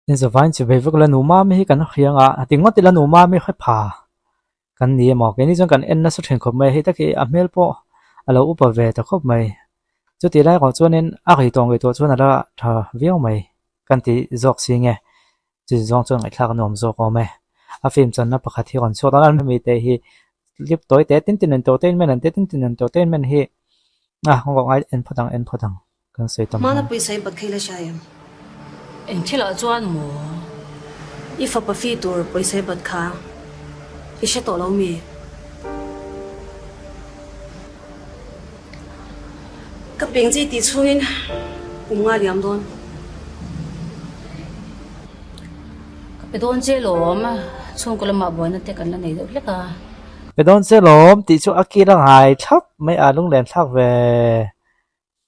In zavain chi vei vek la nu mami hi kan hriang a, ti ngawt ila nu mami hre pha kan ni emaw keini chuan kan en nasa thin khawp mai a, hei tak hi a hmel pawh a lo upa ve ta khawp mai. Chutih lai erawh chuanin a rei tawh ngei tawh chuan a la tha viau mai kan ti zawk si nge chu zawng chuan ngaihthlak a nuam zawk awm e. A film channa pakhat hi rawn chhuak dawn a, hemi te hi clip tawi te tin tin entertainment an tia tin tin entertainment hi a ngai en phawt ang en phawt ang. Kan sawi tam Hmana pawisa i bat kha i la hria em? Eng thilah chuan maw? I fapa fi tur pawisa i bat kha i hre tawh lo mi? Ka peng che i tih chhungin kum nga liam dawn. Ka pe dawn che lawm, chhungkaw lamah buaina te kan la nei deuh hlek a. Pe dawn che lawm tih chu a kil a ngai thlap mai a, lunglen thlak ve.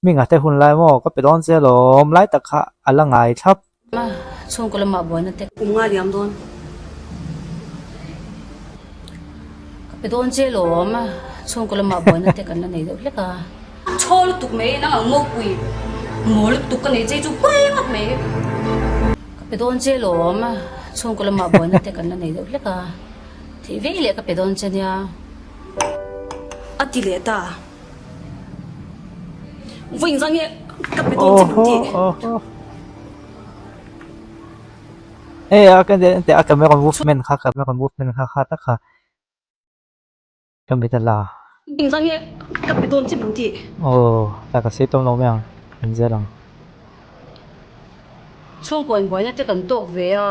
Hminga te hun lai maw ka pe dawn che lawm lai tak kha a la ngai thlap. Chhungkaw lamah buaina te. Kum nga liam dawn. Ka pe dawn che lawm chhungkaw lamah buaina te kan la nei deuh hlek a. Chhaw lutuk mai nang ang mawpui maw lutuk ka nei che chu pawi ngawt mai. Ka pe dawn che lawm chhungkaw lamah buaina te kan la nei deuh hlek a. Theih vei leh ka pe dawn che nia. A ti leh ta. Vawiin zan nge ka pe dawn che min ti. Hei a ka te a camera movement kha camera movement kha kha tak kha ka mit a la. Vawiin zan nge ka pe dawn che min ti. Aw ta ka sei tawm lo mai ang kan zel ang. Chhungkaw inbuaina te kan tawk ve a.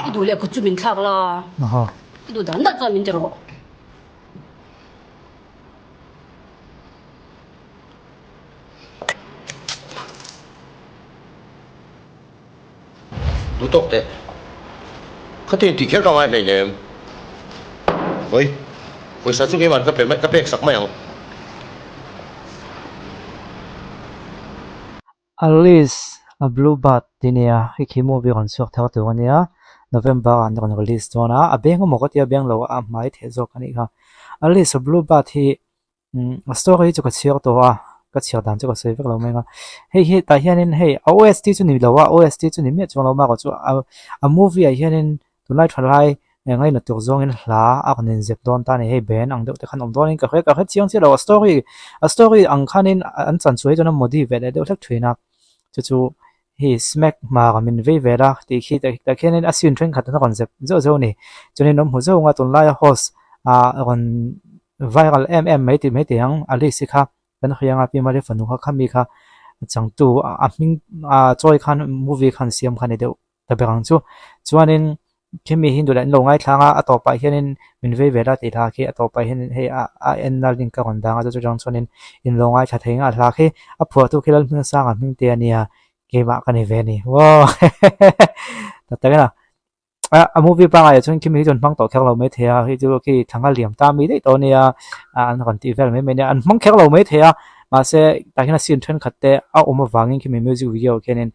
I duh leh kut chu min thlak la. I duh dan dan chuan min ti rawh. Duh tawk teh. Khatiang tih kher ka ngai hleinem. Oi, pawisa chu keimah ka pe mai, ka pek sak mai ang. Alice a Blue Bird tih nia hei khi movie rawn chhuak thar tur ania November ah an rawn release dawn a a beng emaw ka tia beng lo a hmai theih zawk a nih kha Alice a Blue Bird hi umm a story hi chu ka chhiar tawh a ka chhiar dan chu ka sawi vek lo mai ang a hei hi tah hianin hei a OST chu ni lo a OST chu ni miah chuang lo marawh chu a a movie ah hianin Tunlai tha lai ngaihna tur zawngin hla a rawn inzep dawn ta a ni. Hei band ang deuh te khan awm dawnin ka hre ka hre chiang chiah lo. A story a story ang khanin an chan chuai chuan a modi ve leh deuh hlek thin a. Chu chu hei smack hmar min vei vel a tih khi tah khianin a scene thenkhat an rawn zep zeuh zeuh a ni. Chuanin awm hmu zeuh ang a tunlaia host ah rawn viral em em mai tih mai thei ang Alice i kha kan hawi anga Pi Mali fanu kha khami kha changtu a hming a chawi khan movie khan siam kha a ni deuh. Ta ber ang chu. Chuanin khimi hi duhlah in lo ngaithlang a, a tawpah hianin min vei ve la tih hla khi a tawpah hianin hei a a enna link a rawn dang a chu chutang chuanin in lo ngaithla thei nghal hla khi a phuahtu khi Lalhmingsanga hming te a nia keimah ka ni ve a ni wow tak tak in a a movie pangngai ah chuan khimi hi chu an hmang tawh kher lo maithei a hei chu khi thla liam ta mi daih tawh a nia an rawn tih vel mai mai a nia an hmang kher lo maithei a mahse tah hian a scene thenkhat te a awm avangin khimi music video ah khianin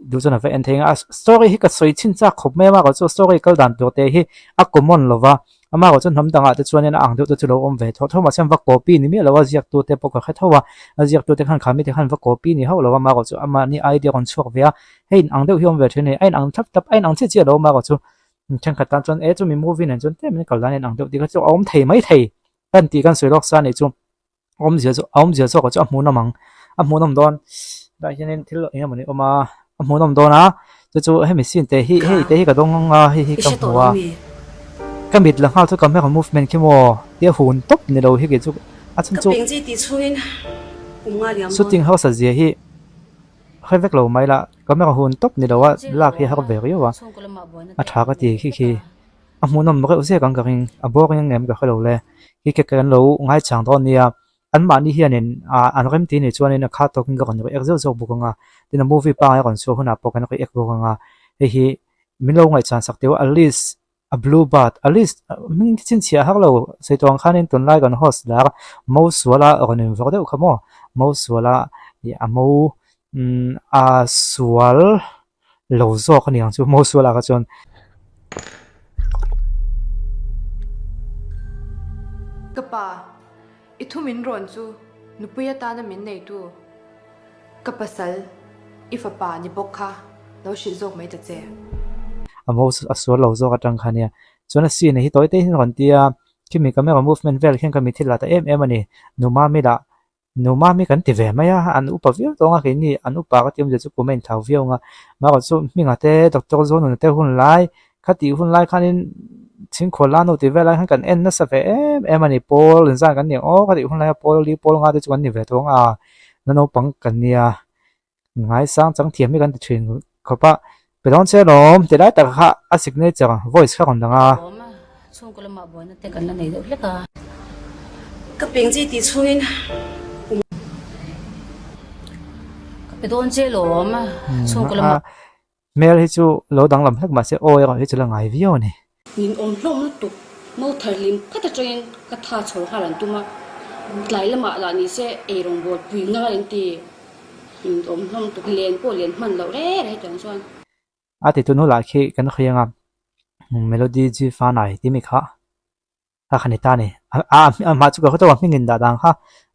duh chuan a va en thei ang a story hi ka sawi chhin chak khawp mai a amaherawh chu story kal dan tur te hi a common lo va amaherawh chu hnam dangah te chuanin a ang deuh te chu lo awm ve tho tho mahse an va copy ni miah lo a ziak tu te pawh ka hre tho a a ziak tu te khan khami te khan va copy ni hauh lo a amaherawh chu amahni idea rawn chhuak ve a hei in ang deuh hi a awm ve thin a ni a in ang thlap thlap a in ang chiah chiah lo amaherawh chu thenkhat tan chuan e chumi movie nen chuan tlem in kal dan a in ang deuh tih kha chu a awm thei mai thei kan tih kan sawi lawk sa a nih chu. Awmzia chu a awmzia zawkah chu a hmuhnawm ang a hmuhnawm dawn tah hianin thil eng emawni a awm a a hmuhnawm dawn a chu chu hemi scene te hi hei te hi ka dawng ang a hei hi ka hmu a ka mit la nghal chu camera movement khi maw tia hun tawp ni lo hi kei chu a chhan chu shooting hausa zia hi hre vek lo mai la camera hun tawp ni lo a lak hi a har ve riau a a tha ka ti khi khi. A hmuhnawm reuh zek ang ka ring, a boring ang em ka hre lo le. Khi ke kan lo ngaichang dawn nia, anmahni hianin ah an rem ti ni chuanin a khat tawkin ka rawn react zeuh zeuh bawk ang a, tin a movie pangai a rawn chhuah hunah pawh kan react bawk ang a, hei hi min lo ngaihchang sak teuh a, Alice a blue bird, Alice hming chhinchhiah har lo sawi tawh ang khanin tunlai kan host lar mo suala rawn invawrh deuh kha maw, mo suala ih a mo umm a sual lo zawk a ni ang chu mo sual ah kha chuan. Ka pa, i thu min rawn chu nupui atana min neitu ka pasal I fapa ni bawk kha lo hrilh zawk mai ta che. A mo a sual lo zawk atang kha nia. Chuan a scene hi tawi te hian rawn ti a, khimi camera movement vel khian ka mitthil lah ta em em a ni. Nu Mami lah Nu Mami kan ti ve mai a, an upa viau tawng a, keini an upa ka ti awmzia chu kum a inthlau viau ang a. Mahrawh chu hminga te Doctor Zonuna te hun lai, kha tih hun lai khanin chhingkhual la no tih vel lai khan kan en nasa ve em em a ni. Pawl inzan kan ni ang aw, kha tih hun laia pawl li pawl nga te chu kan ni ve tawng a, la naupang kan nia. Ngaisang chang thiam hi kan ti thin khawp a, pe dawn che lawm ti lai tak kha a signature voice kha rawn lang a. Awm a, chhungkaw lamah buaina te kan la nei deuh hlek a. Ka peng che tih chhungin kum. Ka pe dawn che lawm, chhungkaw lamah. Hmel hi chu lo danglam hlek mahse aw erawh hi chu la ngai viau a ni. Min awm hlawm lutuk, mo thar hlim phat atangin ka tha chho nghal an tum a, tlai lamah lah ni se ei rawngbâwl pui ngai an ti. Min awm hlawm lutuk, len pawh len hman loh rêk hetiang chuan. A ti tunu lah khi kan hriang a, Melody G Fanai tih mi kha. Kha kha ni ta ni. A a mah chu ka hre tawh a hming in dah dan kha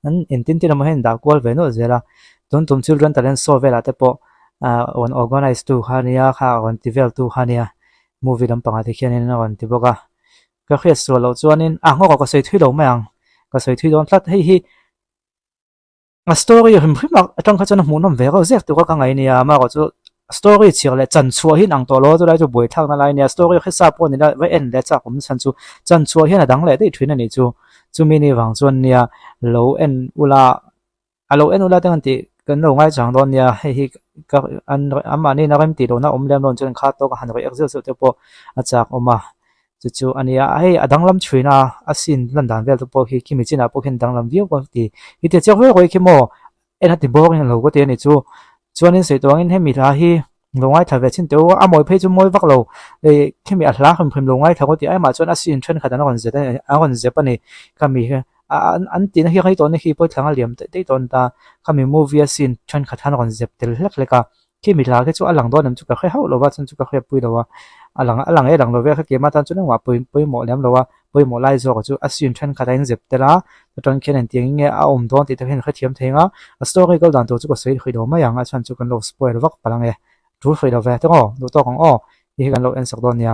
an engtin tin emaw hian in dah kual ve nual zel a. Tun tum children talent show velah te pawh ah rawn organize tu kha nia kha rawn ti vel tu kha nia movie lampangah te khianin a rawn ti bawk a. Ka hriat sual loh chuanin a nghawk ah ka sawi thui lo mai ang ka sawi thui dawn tlat hei hi. A story hrim hrim a atang kha chuan a hmuhnawm ve reuh zek tur a ka ngaih nia amaherawh chu story chhiar leh chan chhuah hi inang tawh lo a chulai chu buaithlakna lai ania story hresa pawh ni la va en leh chak awm chhan chu chan chhuah hian a dang leh daih thin a nih chu chumi ni vang chuan nia lo en ula a lo en ula te kan tih kan lo ngaichang dawn nia hei hi ka an anmahni in a rem tih lohna awm lem lo chuan kha tawk a han react zeuh zeuh te pawh a chak awm a. Chu chu a nia, hei a danglam thin a, a scene lan dan vel te pawh khi khimi chinah pawh khian danglam viau ka ti. I ti chiang viau khi maw en a ti boring lo ka ti a ni chu. Chuanin sawi tawh angin hemi hla hi lo ngaithla ve chin teh u a, a mawi phei chu mawi vak lo. Hei khimi a hla hrim hrim lo ngaithla ka ti a, amah chuan a scene thenkhat an rawn zet a ni an rawn zep a ni. Khami hi a an tihna hi rei tawh na khi pawh thlang a liam daih daih dawn ta. Khami movie a scene thenkhat khan a rawn zep tel hlek hlek a. Khi mi hla khi chu a lang dawn em chu ka hre hauh lo va, chuan chu ka hriatpui lo a, a lang a lang e lang lo ve kha keimah tan chuan engmah pawi pawimawh lem lo a, pawimawh lai zawk chu a scene thenkhat a inzep tel a, chutang khian engtiang in nge a awm dawn tih te hian hrethiam thei ang a, a story kal dan tur chu ka sawi hrih lo mai ang a chhan chu kan lo spoil vak palh ang e, tul hrih lo ve tawng aw, duh tawk ang aw, hei hi kan lo en sak dawn nia.